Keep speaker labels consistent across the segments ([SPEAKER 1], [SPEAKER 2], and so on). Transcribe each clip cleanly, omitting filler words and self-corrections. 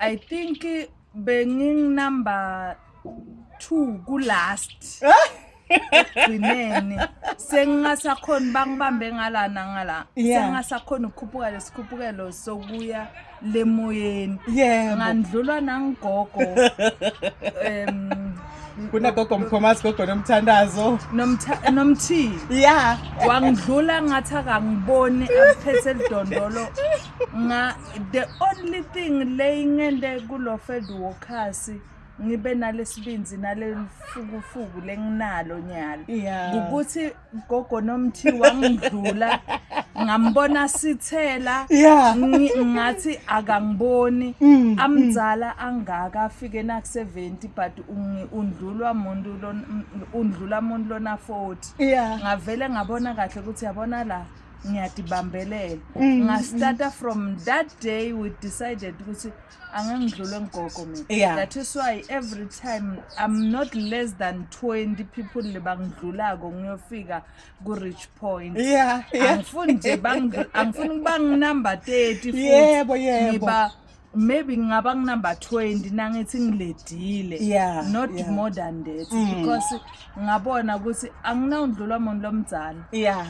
[SPEAKER 1] I think bengingunumber 2 ku last. Ekugcineni sengingasakhoni bangibambe ngala nangala. Sengingasakhoni ukukhuphuka lesikhuphukelo sokuya lemoyeni.
[SPEAKER 2] Yebo.
[SPEAKER 1] Ngandlulwa nangigogo. Em
[SPEAKER 2] Kunagogo Mkhomasi, gogo nomthandazo.
[SPEAKER 1] Nomtha nomthi.
[SPEAKER 2] Yeah.
[SPEAKER 1] Wangidlula ngathi akangiboni aphethe lidondolo nga the only thing leyingente kulo Fed Walkers ngibe nalesibindzi nalelifukufuku lenginalo nyalo ukuthi gogo nomthi wangidlula ngambona sithela ngathi akangiboni amdzala angaka afike na 70 but undlulwa muntu undlula muntu lona 40 ngavele ngabona kahle ukuthi yabona la ngiyadibambelela ngastarta from that day we decided ukuthi angengidlulwe ngigogo mina that is why every time i'm not less than 20 people lebangidlulako ngiyofika ku-reach point angifuni nje angifuni ukuba nginumber 30 futhi
[SPEAKER 2] yebo yebo
[SPEAKER 1] ngiba maybe ngingaba nginumber 20 nangithi ngiledile not more than that because ngabona ukuthi anginawundlulwa muntu lomdzala
[SPEAKER 2] yeah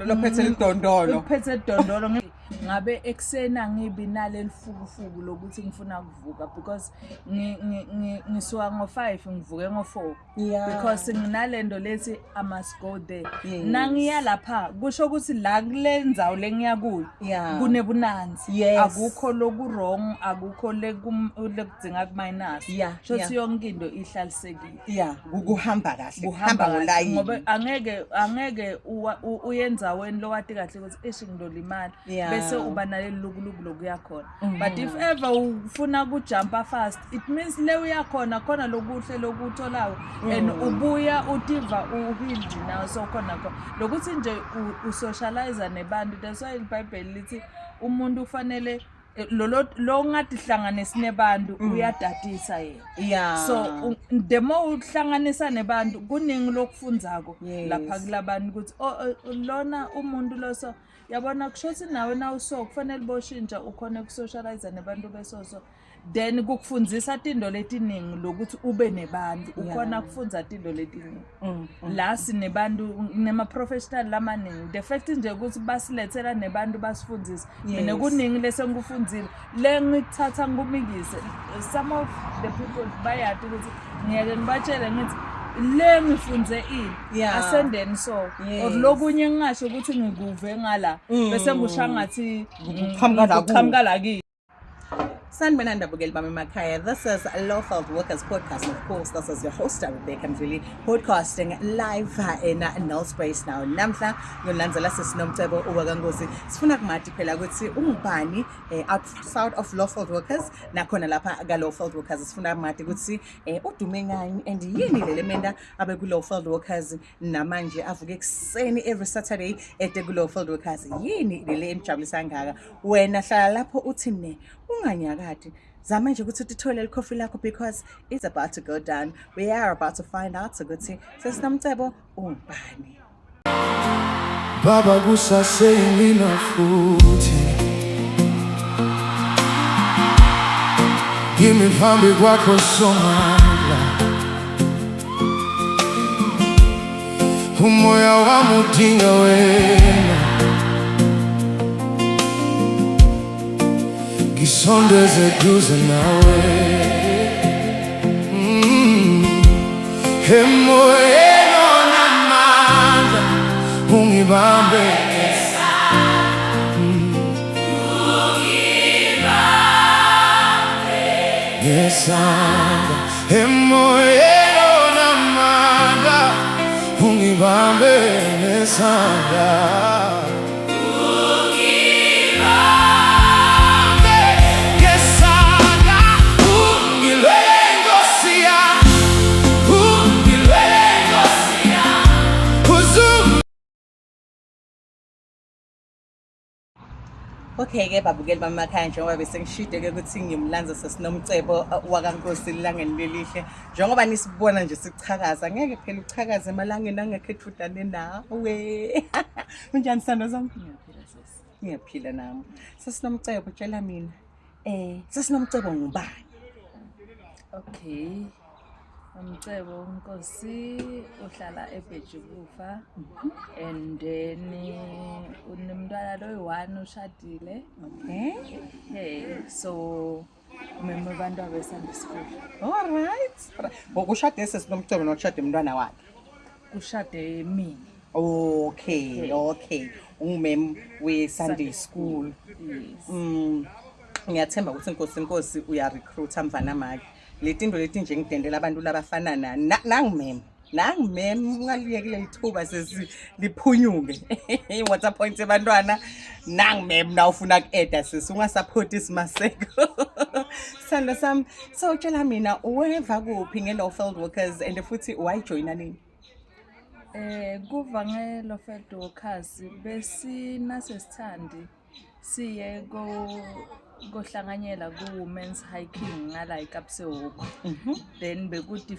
[SPEAKER 2] lophethe lidondolo
[SPEAKER 1] uphethe idondolo ngabe ekuseni angibi naleli fukufuku lokuthi ngifuna ukuvuka because ngisuka ngo-5 ngivuke ngo-4 because nginalento lethi i must go there nangiya lapha kusho ukuthi la kule ndzawo lengiya kuyo kunebunanzi akukho loku-wrong akukho lekudzinga kuminus sho ukuthi yonke into ihlalisekile
[SPEAKER 2] yeah kuhamba kahle kuhamba ngolayini
[SPEAKER 1] ngoba angeke angeke uye endaweni lowati kahle ukuthi eish ngilolimala bese uba naleli lukuluku lokuya khona but if ever ufuna kujumpa fast it means le uyakhona khona lokuhle lokutholayo and ubuya utiva uhealed now so khona khona lokuthi nje usocialize nebantu that's why iBhayibheli lithi umuntu ufanele lo lo ungatihlanganisi nebantu uyadatisa yena so the more uhlanganisa nebantu kuningi lokufundzako lapha kulabantu ukuthi oh, oh, lona umuntu loso yabona kusho ukuthi nawe nawuso kufanele boshintsha ukhone ukusocialize nebantu besoso then kukufundzisa tinto letiningi lokuthi ube nebantu ukhona kufunza tinto letiningi la sinebantu nema-professional lamaningi the fact nje ukuthi basilethela nebantu basifundise mina kuningi lesengikufundzile le ngikuthatha ngikumikise some of the people bayati ukuthi ngiyeke ngibatshele ngithi le ngifunze ini asendeni so or lokunye ngingasho ukuthi ngikuve ngala bese ngisho ngathi
[SPEAKER 2] Kuqhamuka
[SPEAKER 1] la kimi.
[SPEAKER 2] Sanibonani babukeli bami emakhaya. This is Lowveld Walkers Podcast. And of course, this is your host, Rebecca Mdluli, podcasting live in Nelspruit now. Namhla ngiyolandzela sesinomcebo uwakangozi. Sifuna kumati phela ukuthi ungubani outside of Lowveld Walkers nakhona lapha ka Lowveld Walkers sifuna kumati ukuthi udume ngani and yini le lementa abe ku Lowveld Walkers namanje avuke ekuseni every Saturday ete ku Lowveld Walkers. Yini lele emjabulisa kangaka? Wena hlala lapho uthi ne unganyakadi zama nje ukuthi uthole likhofi lakho because it's about to go down. We are about to find out ukuthi sesinomcebo ungubani.
[SPEAKER 3] Baba kusaseyimina futhi ngimi phambi kwakho Somandla umoya wami udinga wena ngisondeze duze nawe emoyeni onamandla ungibambe ngesandla emoyeni onamandla ungibambe ngesandla ungibambe ngesandla ungilwele Nkosi yami ungilwele Nkosi yami uzum
[SPEAKER 2] Okay ke babukeli bami emakhaya njengoba bese ngishide ke ukuthi ngimlanza sesinomcebo wakaNkosi elangeni lelihle njengoba nisibona nje sichakaza ngeke phela uchakaze emalangeni angekho ethudane nawe unjani sithando sami
[SPEAKER 1] Ngiyaphila sisi.
[SPEAKER 2] ngiyaphila nami sesinomcebo tshela mina Sesinomcebo ngubani?
[SPEAKER 1] Okay. Umcebo Nkosi uhlala eBhejukufa and then unemntwana loyi-one ushadile.
[SPEAKER 2] Okay.
[SPEAKER 1] Hey, so meme abantu abe-Sunday school.
[SPEAKER 2] All right. Ngokushade sesinomcebo nokushade umntwana wakhe.
[SPEAKER 1] Kushade mina.
[SPEAKER 2] Okay. Ungumem we Sunday school.
[SPEAKER 1] Yes.
[SPEAKER 2] Ngiyathemba ukuthi inkosi inkosi uya recruit mfana make. Letinto leti nje ngidendela abantu labafana nani. Nangimem. Nangimem ungaliyeki lelithuba sesi liphunyuke. WhatsApp point ebantwana. Nangimem na ufuna ku-eda sisi ungasupport isimaseko. Sithando sami, so tshela mina uweva kuphi nge-Lowveld Walkers and futhi wayijoyina nini?
[SPEAKER 1] Kuva nge-Lowveld Walkers besinasesithandi siye kohlanganyela ku-women's hiking ngala eKapsehoek. Then bekuthi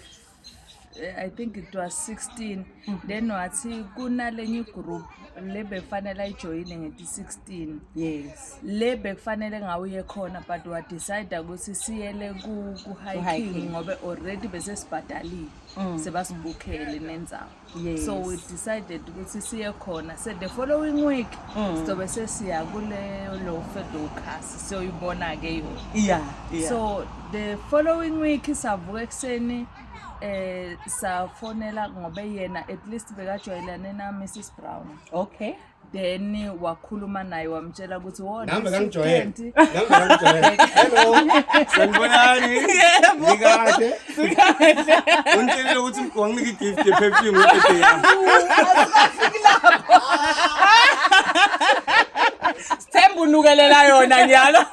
[SPEAKER 1] I think it was 16. Then wathi kunalenye group le befanele ayijoyine ngeti 16.
[SPEAKER 2] Yes.
[SPEAKER 1] Le bekufanele ngawuye khona but wa decide ukuthi siyele ku hiking
[SPEAKER 2] Ku-hiking.
[SPEAKER 1] ngoba already bese sibhadalile. Sebasibukhele nendzawo.
[SPEAKER 2] Yes.
[SPEAKER 1] So we decided ukuthi siye khona. So the following week sizobe sesiya kule Lowveld Walkers siyoyibona ke yona. So the following week savuka ekuseni safonela ngoba yena at least bekajwayelane na Mrs Brown.
[SPEAKER 2] Okay.
[SPEAKER 1] Then wakhuluma naye wamtshela ukuthi wo
[SPEAKER 4] Nami
[SPEAKER 1] this
[SPEAKER 4] bekangijwayele.
[SPEAKER 1] weekend
[SPEAKER 4] Nami bekangijwayele. Hello. Sanibonani.
[SPEAKER 2] Yebo.
[SPEAKER 4] Ngikahle. Ungitshelile ukuthi wanginika i-gift ye-perfume nge-birthday yami.
[SPEAKER 2] Asifiki lapho. Sithemba unukelela yona nyalo.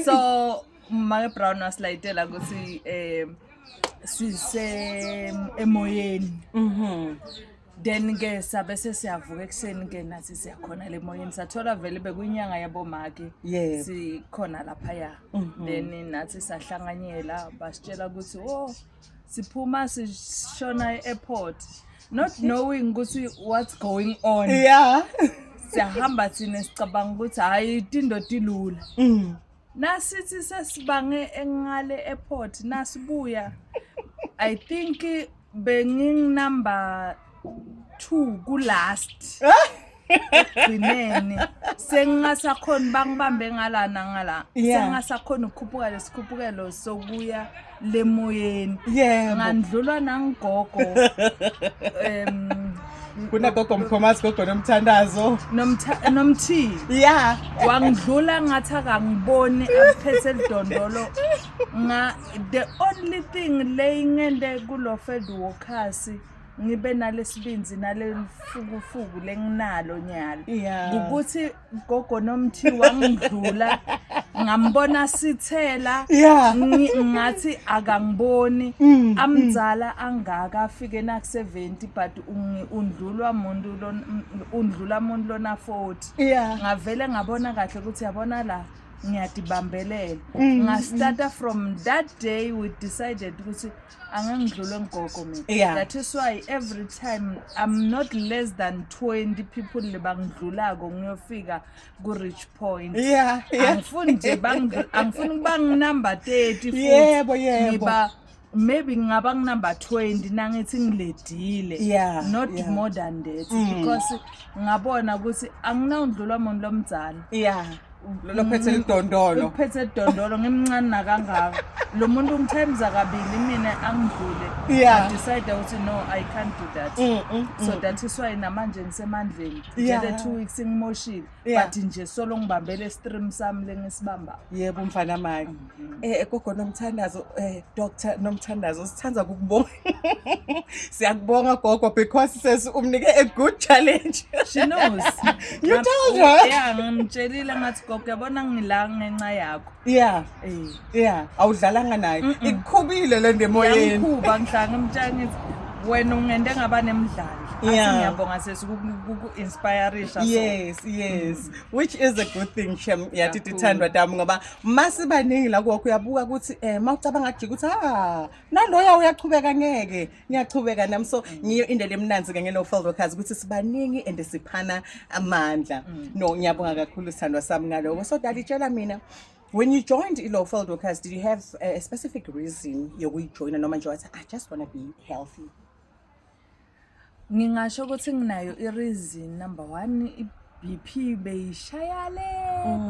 [SPEAKER 1] So Make Brown wasilayitela ukuthi sise emoyeni. Then ke sabe sesiyavuka ekuseni ke nathi siyakhona le moyeni sathola vele bekuyinyanga yabomake. Sikhona laphaya. Then nathi sahlanganyela basitshela ukuthi oh siphuma sishona e-airport not knowing ukuthi what's going on. Siyahamba thina sicabanga ukuthi hayi tinto tilula. Nasithi sesibange engale airport nasibuya I think benginumber 2 ku last. Ekugcineni sengingasakhoni bangibambe ngala nangala. Sengingasakhoni ukukhuphuka lesikhuphukelo sokuya lemoyeni. Ngandlulwa nangigogo.
[SPEAKER 2] Kunagogo Mkhomasi, gogo nomthandazo.
[SPEAKER 1] Nomthini. Wangidlula ngathi akangiboni aphethe lidondolo. Nga the only thing leyingende kuLowveld Walkers ngibe nalesibinzi nalelifukufuku lenginalo nyalo. Ukuthi gogo nomthi wangidlula ngambona sithela ngathi akangiboni amdzala angaka afike na 70 but undlulwa umuntu lona undlula umuntu lona 40. Ngavele ngabona kahle ukuthi yabona la ngiyadibambelela. Ngastarta from that day we decided ukuthi angangidlulwe ngigogo mina. That is why every time I'm not less than 20 people lebangidlulako ngiyofika ku reach point. Angifuni nje angifuni ukuba nginumber 30 futhi.
[SPEAKER 2] Yebo, yebo.
[SPEAKER 1] Ngiba maybe ngingaba nginumber 20 nangithi ngiledile. Not more than that because ngabona ukuthi anginawundlulwa umuntu lomdzala.
[SPEAKER 2] Lophethe lidondolo.
[SPEAKER 1] Uphethe idondolo ngimncane nakangaka. Lo muntu ungithemza kabili mina angidlule. I decide ukuthi no I can't do that. So that is why namanje ngisemandleni. Nje 2 weeks ngimoshile but nje solo ngibambele stream sami lengisibamba.
[SPEAKER 2] Yebo mfana mami. Gogo nomthandazo, Doctor nomthandazo sithanda ukukubonga. Siyakubonga gogo because sesi umnike a good challenge.
[SPEAKER 1] She knows.
[SPEAKER 2] You told her.
[SPEAKER 1] Yeah, ngimtshelile ngathi gogo yabona ngila ngenxa yakho.
[SPEAKER 2] Awudlalanga naye. Ikukhubile le nto emoyeni.
[SPEAKER 1] Ngiyakhuba ngihlanga ngimtshela ngithi wena ungende ngaba nemdlandla. Athi ngiyabonga sesi kuku-inspirisha so.
[SPEAKER 2] Yes, which is a good thing, shem, yathi
[SPEAKER 1] Kakhulu.
[SPEAKER 2] tithandwa tami, ngoba masibaningi la kuwakho uyabuka ukuthi mawucabanga kujika ukuthi ah, naloya uyachubeka, ngeke ngiyachubeka nami. So ngiyo indlela emnanzi ke nge-Lowveld Walkers ukuthi sibaningi and siphana amandla. No, ngiyabonga kakhulu, sithandwa sami, ngaloko. So dali, tshela mina, when you joined i-Lowveld Walkers, did you have a specific reason yokuyijoyina, noma nje wathi, "I just want to be healthy"?
[SPEAKER 1] Ngingasho ukuthi nginayo i-reason. Number one, i-BP beyishaya le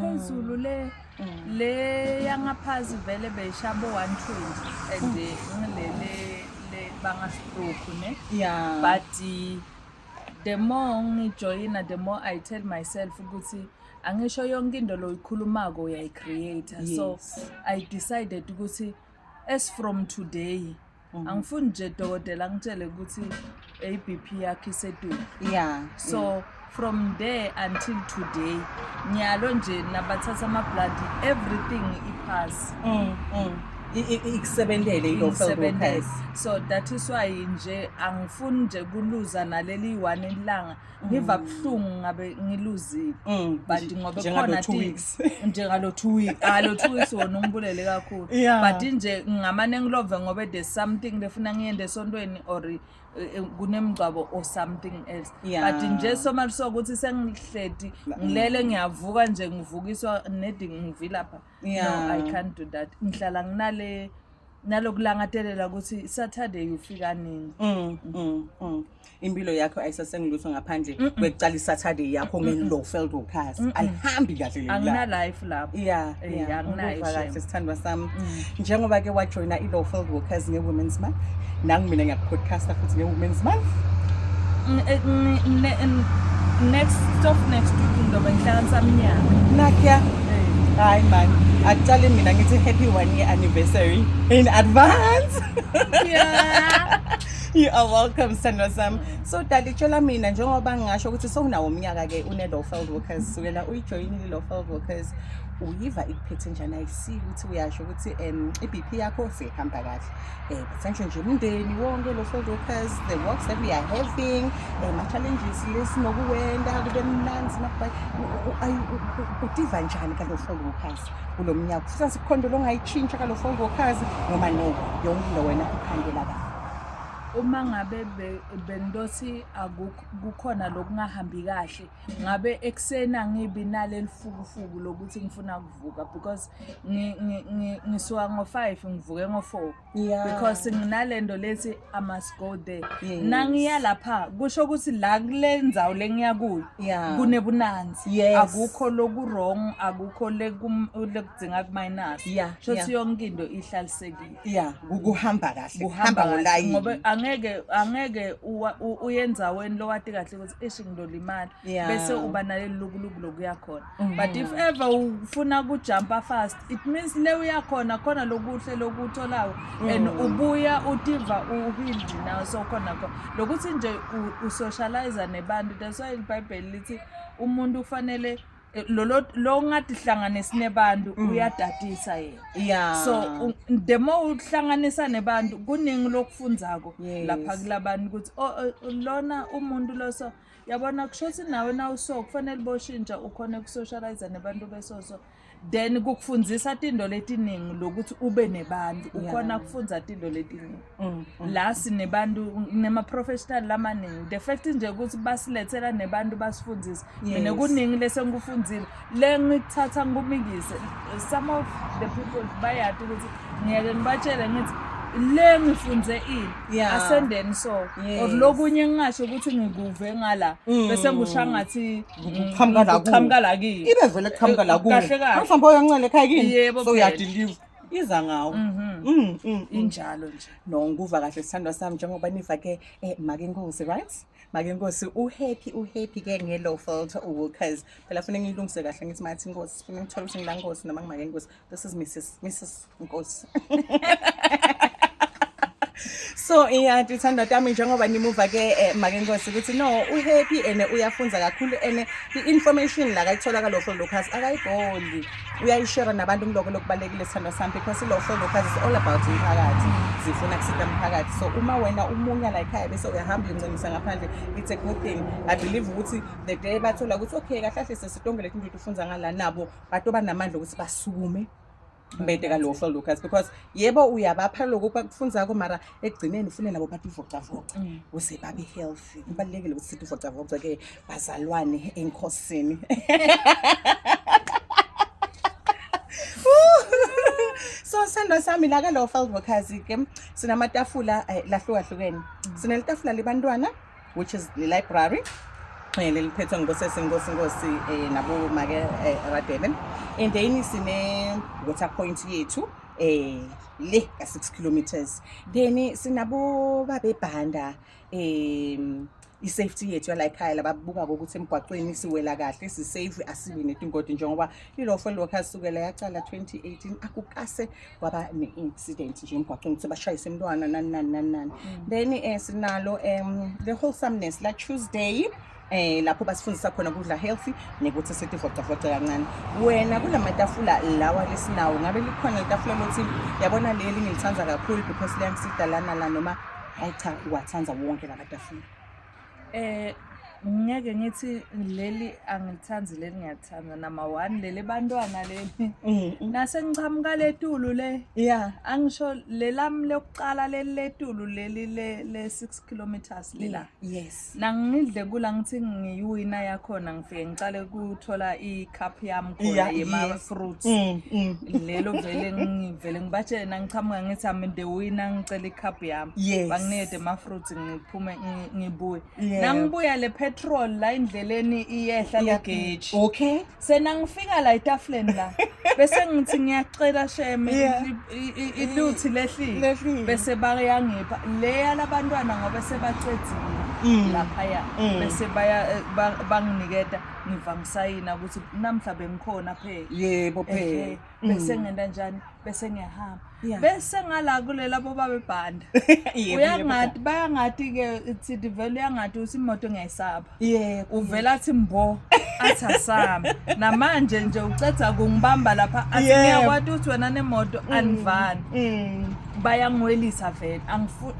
[SPEAKER 1] phezulu, le yangaphasi vele beyishaya bo 120 and ngile le banga stroke ne. But the more ngijoyina, the more I tell myself ukuthi angisho yonke into loyikhulumako uyayi-create. So I decided ukuthi as from today angifuni nje dokotela angitshele ukuthi i-BP yakho isetulu. So from there until today, nyalo nje nabathatha ama-blood, everything iphasi.
[SPEAKER 2] Ikusebentele i-Lowveld
[SPEAKER 1] Ingisebentele.
[SPEAKER 2] Walkers.
[SPEAKER 1] So that is why nje angifuni nje kuluza naleli one ilanga, ngiva buhlungu ngabe ngiluzile. But ngoba
[SPEAKER 2] Njengalo
[SPEAKER 1] khona
[SPEAKER 2] 2 weeks.
[SPEAKER 1] Njengalo 2 weeks, ah, lo 2 weeks wona ungibulele kakhulu. But nje ngamane ngilove ngoba there's something lefuna ngiyende esontweni or kunemngcwabo or something else. But nje soma sokuthi sengihleti ngilele, ngiyavuka nje, ngivukiswa nedi ngivilapha, no, I can't do that. Ngihlala nginale nalokulangatelela ukuthi Saturday ufika nini.
[SPEAKER 2] Impilo yakho ayisasengilutho ngaphandle kwekucala iSaturday yakho nge-Lowveld Walkers. Alihambi kahle leli langa.
[SPEAKER 1] Angina life lapho.
[SPEAKER 2] Yeah,
[SPEAKER 1] Anginayo
[SPEAKER 2] ukuva kahle,
[SPEAKER 1] shame.
[SPEAKER 2] sithandwa sami. Njengoba ke wajoyina i-Lowveld Walkers nge-Women's Month, nangu mina ngiyakupodcasta futhi nge-Women's Month.
[SPEAKER 1] Next of next week ngizobe ngihlanganisa iminyaka.
[SPEAKER 2] Nakya. Hayi man, akucale mina ngithi happy one year anniversary in advance. You are welcome, sithandwa sami. So dali, tshela mina, njengoba ngingasho ukuthi sewunawo umnyaka ke une-Lowveld Walkers, sukela uyijoyinile i-Lowveld Walkers, uyiva ikuphethe njani? Ayisiki ukuthi uyasho ukuthi i-BP yakho seyihamba kahle. But ngisho nje umndeni wonke, Lowveld Walkers, the works that we are having, ama-challenges lesinokuwenda kube mnanzi makuba, utiva njani ka-Lowveld Walkers kulo mnyaka? Futhi asikhonto longayitshintsha ka-Lowveld Walkers, noma no, yonke into wena ikhandela kahle?
[SPEAKER 1] Uma ngabe bengilothi kukhona lokungahambi kahle, ngabe ekuseni angibi naleli fukufuku lokuthi ngifuna ukuvuka, because ngisuka ngo-5 ngivuke ngo-4 because nginalento lethi I must go there. Nangiya lapha kusho ukuthi la kule ndzawo lengiya kuyo kunebunanzi. Akukho loku-wrong, akukho lekudzinga ku-minus. Sho ukuthi yonke into ihlalisekile.
[SPEAKER 2] Yeah, kuhamba kahle.
[SPEAKER 1] Kuhamba
[SPEAKER 2] Kuhamba
[SPEAKER 1] kahle
[SPEAKER 2] ngolayini.
[SPEAKER 1] Ngoba angeke uye endzaweni lowati kahle ukuthi ishi ngilolimala, bese uba naleli lukuluku lokuya khona. But if ever ufuna kujumpa fast, it means le uya khona khona lokuhle lokutholayo and ubuya utiva u-healed now. So khona khona lokuthi nje usocialize nebantu. That's why iBhayibheli lithi umuntu kufanele lolo lo ungatihlanganisi nebantu uyadatisa yena. So the more uhlanganisa nebantu, kuningi lokufundzako lapha kulabantu ukuthi oh, lona umuntu loso yabona, kusho ukuthi nawe nawuso kufanele boshintsha ukhone ukusocialize nebantu besoso, then kukufundzisa tinto letiningi lokuthi ube nebantu ukhona kufundza tinto letiningi. La sinebantu nema-professional lamaningi. The fact nje ukuthi basilethela nebantu basifundzise, mina kuningi lesengikufundzile le ngikuthatha ngikumikise. Some of the people bayati ukuthi ngiyake ngibatshele ngithi le ngifunze ini, asendeni so or lokunye ngingasho ukuthi ngikuve ngala bese ngisho ngathi
[SPEAKER 2] Kuqhamuka la kuwe.
[SPEAKER 1] Kuqhamuka la kimi.
[SPEAKER 2] Ibe vele kuqhamuka la kuwe.
[SPEAKER 1] Kahle kahle.
[SPEAKER 2] Mhlawumbe uyancela ekhaya kini.
[SPEAKER 1] Yebo,
[SPEAKER 2] So
[SPEAKER 1] phela.
[SPEAKER 2] uyadeliver. Iza ngawo.
[SPEAKER 1] Injalo nje.
[SPEAKER 2] No, ngikuva kahle, sithandwa sami, njengoba niva ke make Nkosi, right? Make Nkosi uhappy, uhappy ke nge-Lowveld Walkers. Phela fanele ngiyilungise kahle ngithi mathi Nkosi, funa ngithole ukuthi ngila Nkosi noma ngimake Nkosi. This is Mrs. Nkosi. So iya tithandwa tami, njengoba nimuva ke make Nkosi ukuthi no, uhappy and uyafunza kakhulu and i-information la kayithola ka-Lowveld Walkers akayibholi, uyayishare nabantu. Ngiloko lokubalulekile, sithandwa sami, because i-Lowveld Walkers is all about umphakathi, zifuna kusita umphakathi. So uma wena umunya la ekhaya bese uyahamba uyoncenisa ngaphandle, it's a good thing. I believe ukuthi the day bathola ukuthi okay, kahle kahle sesitonke leti nto ufunza ngala, nabo batoba namandla ukuthi basukume bete ka-Lowveld Walkers, because yebo, uyabapha lokhu bakufunzako, mara ekugcineni ufune nabo bativocavoca ukuze babe healthy. Kubalulekile ukuthi sitivocavoce ke, bazalwane enkosini. So sithandwa sami, la ka-Lowveld Walkers ke sinamatafula lahlukahlukene. Sinelitafula lebantwana, which is the library, leliphethwe ngosesi Nkosi Nkosi nabo make Radebe, and then sine water point yethu le ka 6 kilometers. Then sinabo babebhanda i-safety yethu yala ekhaya, lababuka ukuthi emgwaqweni siwela kahle, si-safe, asibi netingodi, njengoba i-Lowveld Walkers sukela yacala 2018 akukase kwaba ne-incident nje emgwaqweni ukuthi bashayise umntwana, nani nani nani nani. Then sinalo the wholesomeness la Tuesday, lapho basifundisa khona ukudla healthy nekuthi sitivocavoce kancane. Wena kulamatafula lawa lesinawo, ngabe likhona itafula lothi yabona leli ngilithanda kakhulu because liyangisida lana la, noma hayi cha, uwathanda wonke lamatafula?
[SPEAKER 1] Ngeke ngithi leli angilithandi, leli ngiyalithanda. Number 1, leli bantwana leli nase ngichamuka letulu le, angisho lelami lokuqala leli letulu leli le 6 kilometers lela. Nangidle kula, ngithi ngiyiwina yakhona, ngifike ngicale ukuthola i-cup yami khona yema fruits. Lelo vele ngivele ngibatshele nangichamuka, ngithi I'm the winner, ngicela i-cup yami. Banginikede ama fruits, ngiphume ngibuye. Nangibuya, le petrol la endleleni iyehla le gauge. Senangifika la etafuleni la, bese ngithi ngiyacela shame, iluthi lehlile.
[SPEAKER 2] Lehlile.
[SPEAKER 1] Bese bayangipha leya labantwana ngoba sebacedzile laphaya, bese baya banginiketa, ngiva ngisayina ukuthi namhla bengikhona phela.
[SPEAKER 2] Yebo phela.
[SPEAKER 1] Bese ngenta njani? Bese ngiyahamba. Bese ngala kulela bobabebhanda, uyangati, bayangati ke thithi vele, uyangati ukuthi imoto ngiyayisaba. Uvela athi mbo, athi asami namanje nje uceda kungibamba lapha, athi ngiyakwati ukuthi wena nemoto anivani. Bayangwelisa vele,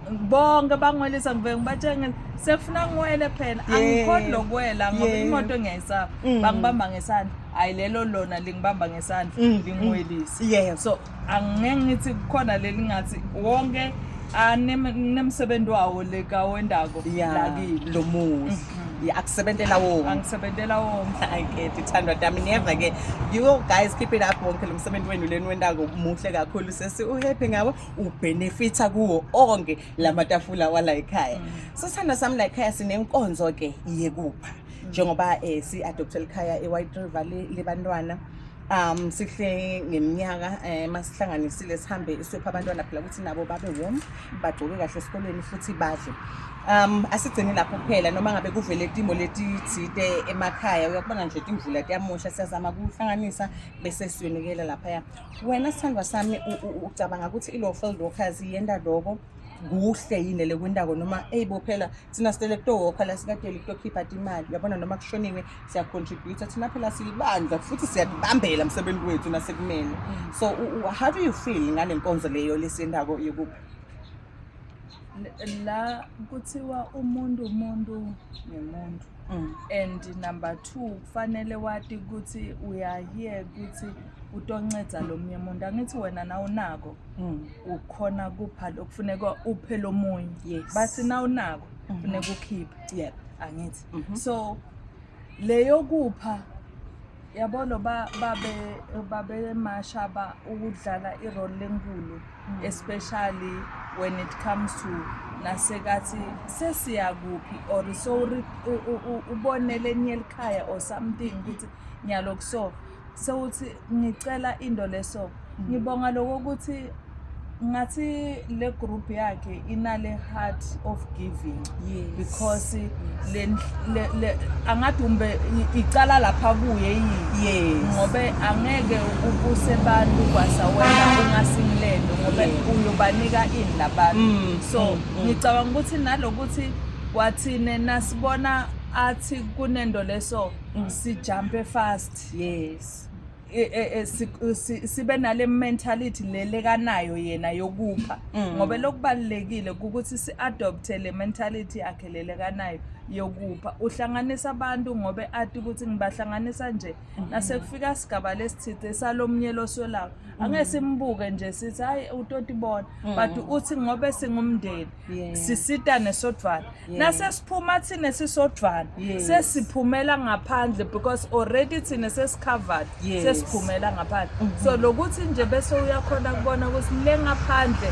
[SPEAKER 1] bonke bangwelisa, ngivele ngibatshenge sekufuna ngiwele phela, angikhoni lokuwela ngoba imoto ngiyayisaba. Bangibamba ngesandla, hayi lelo lona lingibamba ngesandla, lingwelisa. So angeke ngithi kukhona leli, ngathi wonke anemsebenzi wawo lekawendako lakini.
[SPEAKER 2] Lo muzi. Yeah, akusebentela wonke.
[SPEAKER 1] Angisebentela wonke.
[SPEAKER 2] Hayi ke, tithandwa tami, niyeva ke. You guys keep it up, wonke lo msebenzi wenu leni wendako muhle kakhulu. Sesi uhappy ngawo, ubenefita kuwo onke lamatafula wala ekhaya. So sithanda sami, la ekhaya sinenkonzo ke yekupha. Njengoba si adopte ekhaya eWhite River lebantwana. Sihle ngeminyaka masihlanganisile sihambe isipha abantwana phela ukuthi nabo babe warm, bagcoke kahle esikolweni futhi badle. Asigcini lapho kuphela, noma ngabe kuvele timo letitsite emakhaya, uyakubona nje timvula tiyamosha, siyazama kuhlanganisa bese siyonikela laphaya. Wena sithandwa sami, ucabanga ukuthi i-Lowveld Walkers yenta loko kuhle yini lekwentako, noma eyibo phela thina sitele kutowalka la, sikadeli kutokhipha timali, uyabona noma kushoniwe siyacontribute, thina phela siyibandla futhi siyakubambela umsebenzi wethu nasekumele. So how do you feel ngale nkonzo leyo lesiyentako yokupha?
[SPEAKER 1] La kuthiwa umuntu ngemuntu, and number 2 kufanele wati ukuthi uyahiye ukuthi utonceda lo munye umuntu. Angithi wena nawunako ukhona kupha lokufuneka uphe lomunye. Bathi nawunako kufuneka ukhiphe. Angithi so leyo kupha, yabona, babe babe mashaba ukudlala irole lenkulu, especially when it comes to nasekathi sesiyakuphi or so ubonele enye elikhaya or something ukuthi nyalo kuso sewuthi ngicela into leso. Ngibonga lokho ukuthi Ngathi le group yakhe inale heart of giving. Because le angathi umbe icala lapha kuye yini. Ngobe angeke ubuse bantu kwasa wena ungasingilendo, ngobe uyobanika ini labantu? So ngicabanga ukuthi nalokuthi kwathine nasibona athi kunento leso, sijumpe fast. Sibe nale mentality lelekanayo yena yokupha, ngoba lokubalulekile ukuthi si-adopte le mentality yakhe lelekanayo yokupha. Uhlanganisa abantu ngoba athi ukuthi ngibahlanganisa nje, nasekufika sigaba lesithithe salomnye loswelayo, angeke simbuke nje sithi, "Hayi, utotibona," but uthi ngobe singumndeni, sisitane sodvwana. Nasesiphuma thine sisodvwana, sesiphumela ngaphandle, because already thine sesicovered. Sesiphumela ngaphandle, so lokuthi nje bese uyakhona kubona ukuthi le ngaphandle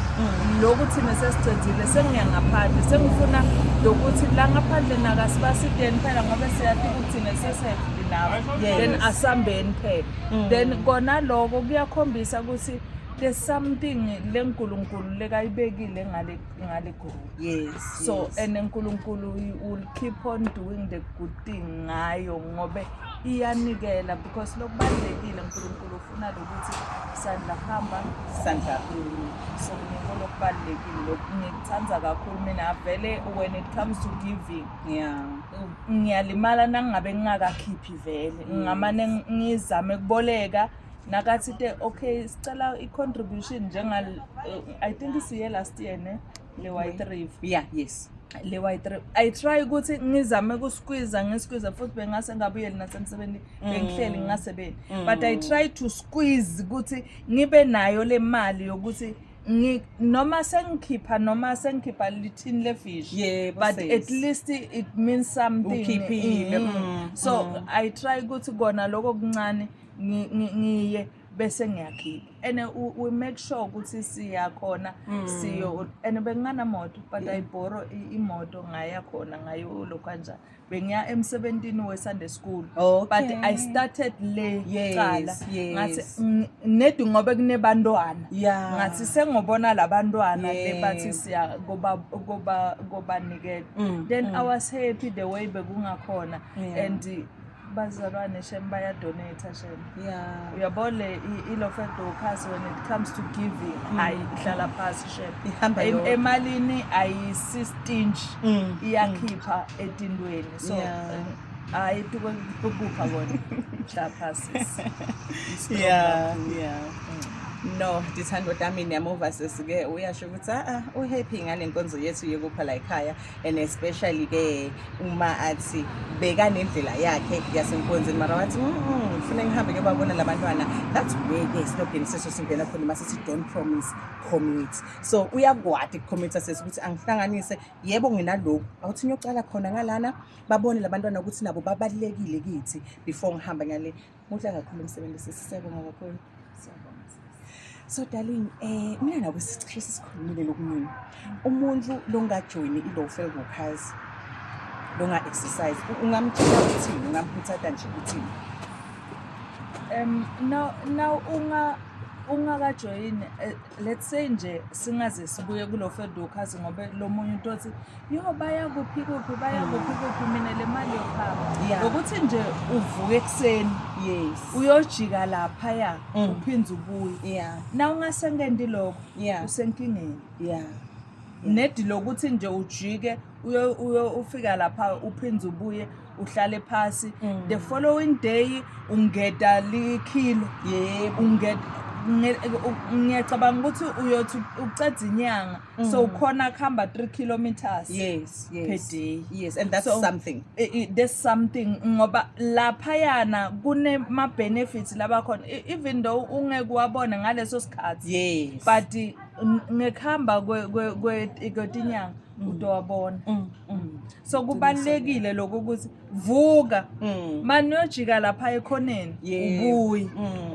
[SPEAKER 1] lokhu thine sesicedzile, sengiya ngaphandle, sengifuna lokuthi la ngaphandle nakasibasiteni phela, ngoba siyathi ukuthi thine sese-have enough. Then asambeni phela. Then kona lokho kuyakhombisa ukuthi there's something lenkulunkulu lekayibekile ngale group. So and uNkulunkulu will keep on doing the good thing ngayo, ngobe iyanikela, because lokubalulekile, uNkulunkulu ufuna lokuthi sandla hamba
[SPEAKER 2] sandla.
[SPEAKER 1] So ngikho lokubalulekile lokhu, ngikuthanda kakhulu mina vele when it comes to giving. Ngiyalimala nangabe ngingakakhiphi vele, ngingamane ngizame kuboleka nakathi te, "Okay, sicela i-contribution," njenga I think siye last year ne le White River. Le White River, I try ukuthi ngizame kusqueeze, ngisqueeze futhi bengase ngabuyeli nasemsebenzini, bengihleli ngingasebenzi, but I try to squeeze ukuthi ngibe nayo le mali yokuthi noma sengikhipha lithini lefish, but at least it means something.
[SPEAKER 2] Ukhiphile.
[SPEAKER 1] So I try ukuthi kona lokho kuncane ngiye bese ngiyakhipha, and we make sure ukuthi siya khona, siyo, and benginganamoto, but I borrow imoto, ngaya khona, ngayo lokho kanjani, bengiya emsebentini we-Sunday school. But I started le cala ngathi nedi ngobe kunebantwana, ngathi sengobona labantwana le bathi siya koba koba kobanikela. Then I was happy the way bekungakhona. And bazalwane shem bayadonate shem. Uyabona le i-Lowveld Walkers, when it comes to giving, hayi, ihlala phasi shem.
[SPEAKER 2] Ihamba yodwa.
[SPEAKER 1] Emalini ayisi-stingy, iyakhipha etintweni, so hayi, tukupha kona, hlala phasi. Strong kakhulu.
[SPEAKER 2] Yeah. No, ndithando tami, niyamuva sesike uyasho ukuthi ah, uhappy ngale nkonzo yethu yokupha la ekhaya, and especially ke uma athi beka nendlela yakhe yasenkonzweni, mara wathi, ngifuna ngihambe ngiyobabona labantwana." That's where ke slogan seso singena khona masithi, "Don't promise, commit." So uyakwati ukucommitha sesi ukuthi angihlanganise, yebo, nginaloku, awuthi ngiyocala khona ngalana, babone labantwana ukuthi nabo babalulekile kithi before ngihamba ngale. Muhle kakhulu umsebenzi sisi, siyabonga kakhulu.
[SPEAKER 1] Siyabonga, sisi.
[SPEAKER 2] So darling, mina nawe sisishe sisikhulumile lokuningi. Umuntu longajoyini i-Lowveld Walkers, longa exercise, ungamtshela uthini, ungamkhuthaza nje uthini?
[SPEAKER 1] Now ungakajoyini, let's say nje singaze sibuye kulo Lowveld Walkers, ngoba lo munye umuntu othi, "Yo, baya kuphi kuphi, baya kuphi kuphi, mina le mali yokuhamba." Ngokuthi nje uvuke ekuseni uyojika laphaya, uphinde ubuye. Na ungasengendi lokho, usenkingeni. Nedi lokuthi nje ujike uyo ufika lapha, uphinde ubuye, uhlale phasi, the following day ungeda likhilo. Ungeda, ngiyacabanga ukuthi uyothi uceda inyanga, so ukhona kuhamba 3 kilometers per day.
[SPEAKER 2] Yes, and that's
[SPEAKER 1] So,
[SPEAKER 2] something.
[SPEAKER 1] There's something, ngoba laphayana kunema benefits labakhona, even though ungeke wabone ngaleso sikhathi, but ngekuhamba kwetinyanga utowabona. So kubalulekile lokho ukuthi vuka, mani uyojika lapha ekhoneni, ubuye.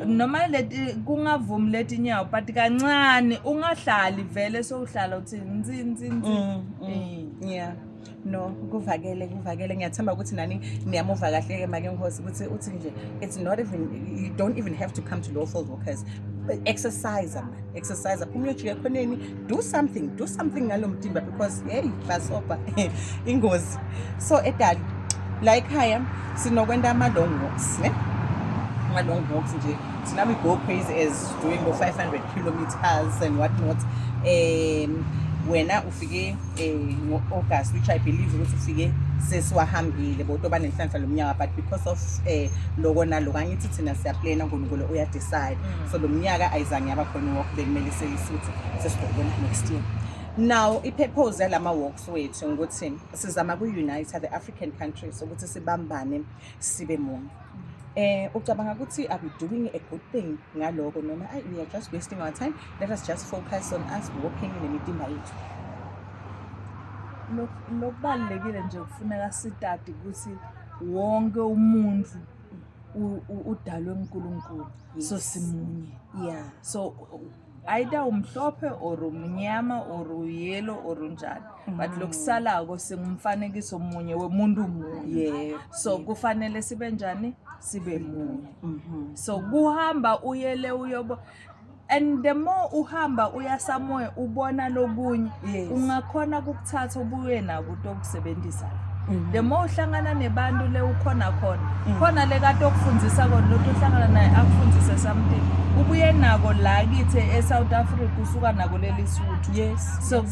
[SPEAKER 1] Noma leti kungavumi leti nyawo, but kancane, ungahlali vele sowuhlala uthi nzi nzi nzi.
[SPEAKER 2] Yeah. No, kuvakele, kuvakele. Ngiyathemba ukuthi nani niyamuva kahle ke make Nkosi ukuthi uthi nje it's not even, you don't even have to come to Lowveld Walkers. Exercise man, exercise, phuma uyojika ekhoneni, do something, do something ngalo mtimba, because hey, basopa ingozi. So edali la ekhaya sinokwenta ama-long walks, ne, ama-long walks nje. Thina we go crazy as doing the 500 kilometers and what not. Wena ufike ngo-August, which I believe ukuthi ufike sesiwahambile, botoba nenhlanhla lo mnyaka, but because of loko naloko, angithi thina siyaplana, uNkulunkulu uyadecide. So lo mnyaka ayizange yaba khona i-walk, bekumele selisuthi sesizobona next year. Now i-purpose yalama walks wethu ukuthi sizama ku-unite the African countries ukuthi sibambane, sibe munye. Ucabanga ukuthi are we doing a good thing ngaloko, noma ay, we are just wasting our time, let us just focus on us walking nemitimba yethu?
[SPEAKER 1] Lokubalulekile nje, kufuneka sitati ukuthi wonke umuntu udalwe uNkulunkulu, so simunye. So either umhlophe or umnyama or uyellow or unjani, but lokusalako singumfanekiso munye wemuntu munye. So kufanele sibe njani? Sibe munye. So kuhamba uyele uyobo, and the more uhamba uya somewhere, ubona lokunye, ungakhona ukukuthatha ubuye nako utokusebenzisa. The more uhlangana nebantu le ukhona khona khona le kade okufundzisa kona, lothi uhlangana naye akufundzise something, ubuye nako la kithi e-South Africa, usuka nako leli Suthu. So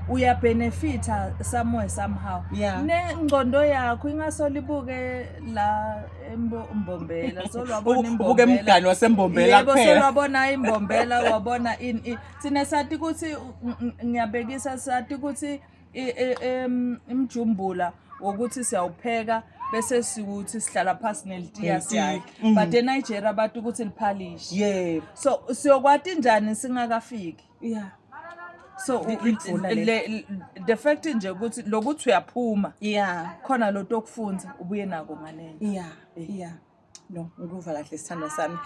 [SPEAKER 1] uyabenefita somewhere somehow. Nengcondo yakho ingasolibuke la embombela, solwabona
[SPEAKER 2] Ubuke
[SPEAKER 1] imbombela.
[SPEAKER 2] Emgani wasembombela
[SPEAKER 1] Yebo.
[SPEAKER 2] kuphela.
[SPEAKER 1] Solwabona imbombela, wabona ini thina sathi ukuthi ngiyabekisa, sathi ukuthi imjumbula wokuthi siyawupheka bese sikuthi sihlala phasi nelitiya.
[SPEAKER 2] Nelitiya.
[SPEAKER 1] Siyadla, but eNigeria bathi ukuthi liphalishi. So siyokwati njani singakafiki? So
[SPEAKER 2] Lidvula lelo.
[SPEAKER 1] The fact nje ukuthi lokuthi uyaphuma, khona lo tokufunza ubuye nako nganene.
[SPEAKER 2] Yeah. No, ngikuva kahle, sithandwa sami.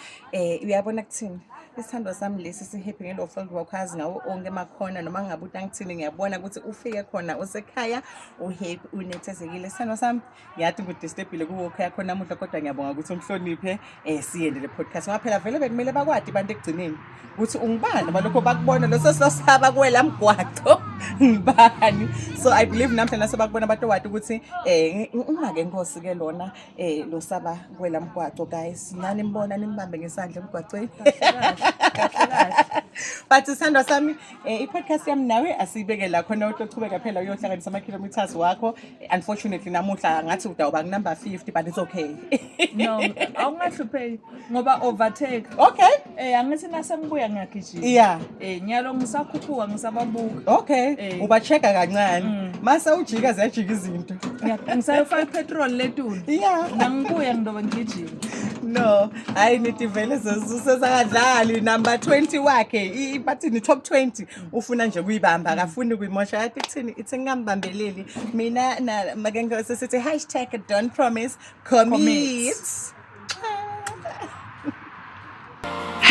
[SPEAKER 2] Uyabona kuthini? Isithandwa sami lesi si-happy nge-Lowveld Walkers ngawo onke emakhona, noma ngabe uthi angithini, ngiyabona ukuthi ufike khona usekhaya, uhappy, unethezekile. Sithandwa sami, ngiyathi ngidisturbile ku-walk yakho namuhla, kodwa ngiyabonga ukuthi ungihloniphe siyende le podcast. Ngoba phela vele bekumele bakwati abantu ekugcineni ukuthi ungubani, balokho bakubona lo sesosaba kuwela mgwaqo ngibani. So I believe namhla nase bakubona abantu wathi ukuthi ungake nkosi ke lona lo saba kuwela mgwaqo. Guys, nani nimbona, nimbambe ngesandla emgwaqweni.
[SPEAKER 1] Kahle kahle.
[SPEAKER 2] But sithandwa sami, i-podcast yami nawe asiyibeke la khona, utochubeka phela uyohlanganisa ama-kilometers wakho. Unfortunately namuhla ngathi utawuba number 50, but it's okay.
[SPEAKER 1] No, awungahlupheki ngoba overtake. Angithi nasengibuya ngiyagijima. Nyalo ngisakhuphuka, ngisababuka.
[SPEAKER 2] Uba-check-a kancane mase ujika, ziyajika izinto.
[SPEAKER 1] Ngisayofaka ipetrol letulu. Nangibuya ngidobe ngigijima.
[SPEAKER 2] No, hayi, nithi vele sesakadlali number 20 wakhe, bathini, top 20, ufuna nje kuyibamba, akafuni kuyimosha. Yathi kuthini, ithi ngingambambeleli mina na make sithi #Don'tPromise, commit.
[SPEAKER 1] Commit.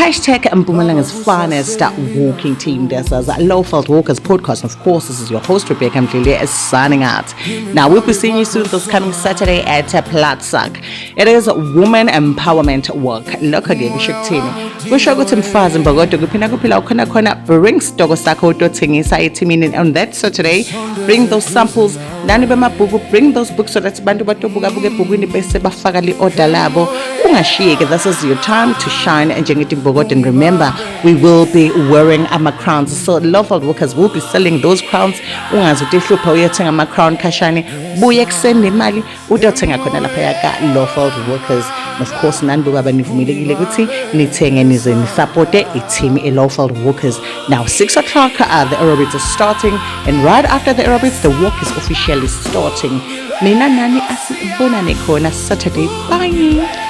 [SPEAKER 2] #Mpumalanga's finest walking team. This is Lowveld Walkers podcast. Of course, this is your host, Rebecca Mdluli, is signing out. Now, we'll be seeing you soon this coming Saturday at Platsak. It is Women Empowerment Walk. Lokho-ke kusho kuthini? Kusho ukuthi mfazi mbokodo, kuphi kuphila ukhona khona, bring sitoko sakho utothengisa ethimini on that Saturday. Bring those samples. Nani bemabhuku, bring those books so that bantu batobuka buka ebhukwini bese bafaka li-order labo. Ungashiyeki, this is your time to shine njengetimbokodo. And remember, we will be wearing ama-crowns, so Lowveld Walkers will be selling those crowns. Ungaze utihlupha uyothenga ama-crown khashane, buye ekuseni nemali utothenga khona laphaya ka-Lowveld Walkers. And of course, nani bobaba nivumelekile ukuthi nithenge nize nisapote i-team i-Lowveld Walkers. Now 6 o'clock the aerobics is starting, and right after the aerobics the walk is officially starting. Mina nani asibonane khona Saturday. Bye.